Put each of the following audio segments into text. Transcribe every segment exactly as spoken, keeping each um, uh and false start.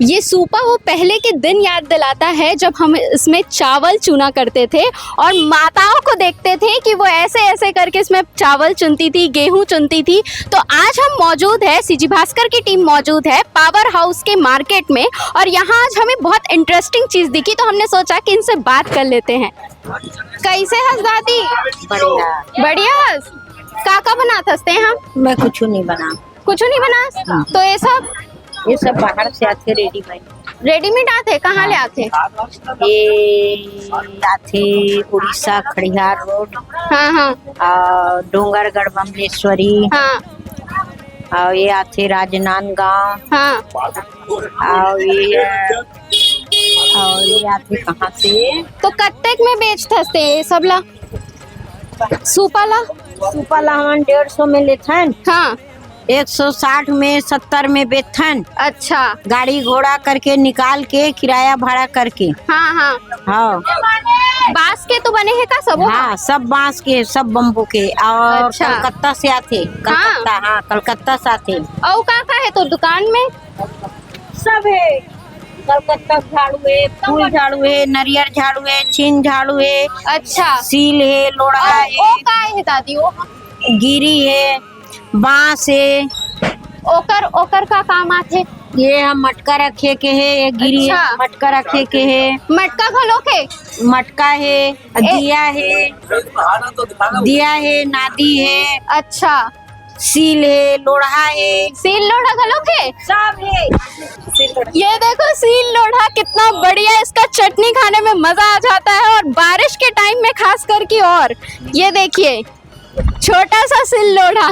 ये सूपा वो पहले के दिन याद दिलाता है, जब हम इसमें चावल चुना करते थे और माताओं को देखते थे कि वो ऐसे ऐसे करके इसमें चावल चुनती थी, गेहूं चुनती थी। तो आज हम मौजूद है, सीजी भास्कर की टीम मौजूद है पावर हाउस के मार्केट में, और यहाँ आज हमें बहुत इंटरेस्टिंग चीज दिखी, तो हमने सोचा कि इनसे बात कर लेते हैं। कैसे हस दादी? बढ़िया। बढ़िया हस? का का बनात हस ते? हाँ, मैं कुछ नहीं बना। कुछ नहीं बना। हाँ। तो ये सब? ये सब बाहर से आथे रेडीमेड। रेडीमेड आथे? कहाँ ले आथे? ये आथे उड़ीसा खड़ियार रोड। हाँ, हाँ। और डोंगरगढ़ बमलेश्वरी। हाँ। और ये आथे राजनांदगांव। हाँ। और ये, और ये आथे कहाँ से? तो कत्तेक में बेचथस ते ये सब ला? सूपा ला? सूपा ला हमन डेढ़ सौ में लेथन। हाँ। एक सौ साठ में, सत्तर में बेचथन। अच्छा। गाड़ी घोड़ा करके निकाल के, किराया भाड़ा करके। हाँ, हाँ। हाँ। बांस के तो बने हे का सबो? हाँ, सब बांस के, सब बम्बू के। और अच्छा। कलकत्ता से आथे। हाँ। कलकत्ता, हाँ, कलकत्ता से आथे। अउ का का हे तो दुकान में? सब हे। कलकत्ता झाड़ू हे, फूल झाड़ू हे, नरियर झाड़ू हे, छीन झाड़ू हे। अच्छा। सील हे, लोढ़ा हे। ओ का हे दादी वो? गिरी हे, बांस हे। ओकर, ओकर का काम आथे? ये हम मटका रखे के हे, ये गिरी हे, अच्छा। मटका रखे के हे। मटका घलो के? मटका हे, ए- दिया हे, दिया हे, नादी हे। अच्छा। सील हे, लोढ़ा हे। सील लोढ़ा घलो के? सब हे। ये देखो सील लोढ़ा कितना बढ़िया, इसका चटनी खाने में मजा आ जाता है और बारिश के टाइम में खास करके। और ये देखिए छोटा सा सील लोढ़ा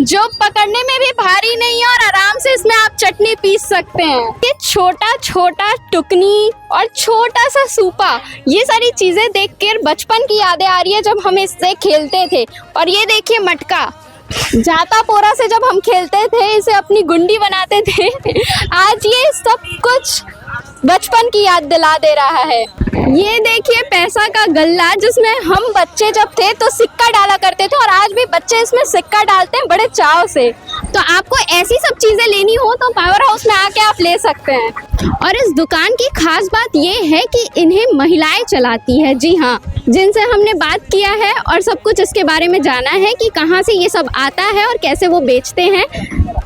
जो पकड़ने में भी भारी नहीं है और आराम से इसमें आप चटनी पीस सकते हैं। ये छोटा छोटा टुकनी और छोटा सा सूपा, ये सारी चीजें देख कर बचपन की यादें आ रही है जब हम इससे खेलते थे। और ये देखिए मटका, जाता पोरा से जब हम खेलते थे, इसे अपनी गुंडी बनाते थे। आज ये सब कुछ बचपन की याद दिला दे रहा है। ये देखिए पैसा का गल्ला, जिसमें हम बच्चे जब थे तो सिक्का डाला करते थे और आज भी बच्चे इसमें सिक्का डालते हैं बड़े चाव से। तो आपको ऐसी सब चीजें लेनी हो तो पावर हाउस में आके आप ले सकते हैं। और इस दुकान की खास बात ये है कि इन्हें महिलाएं चलाती है। जी हाँ, जिनसे हमने बात किया है और सब कुछ इसके बारे में जाना है कि कहाँ से ये सब आता है और कैसे वो बेचते हैं।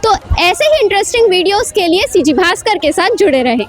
तो ऐसे ही इंटरेस्टिंग वीडियोज़ के लिए सीजी भास्कर के साथ जुड़े रहें।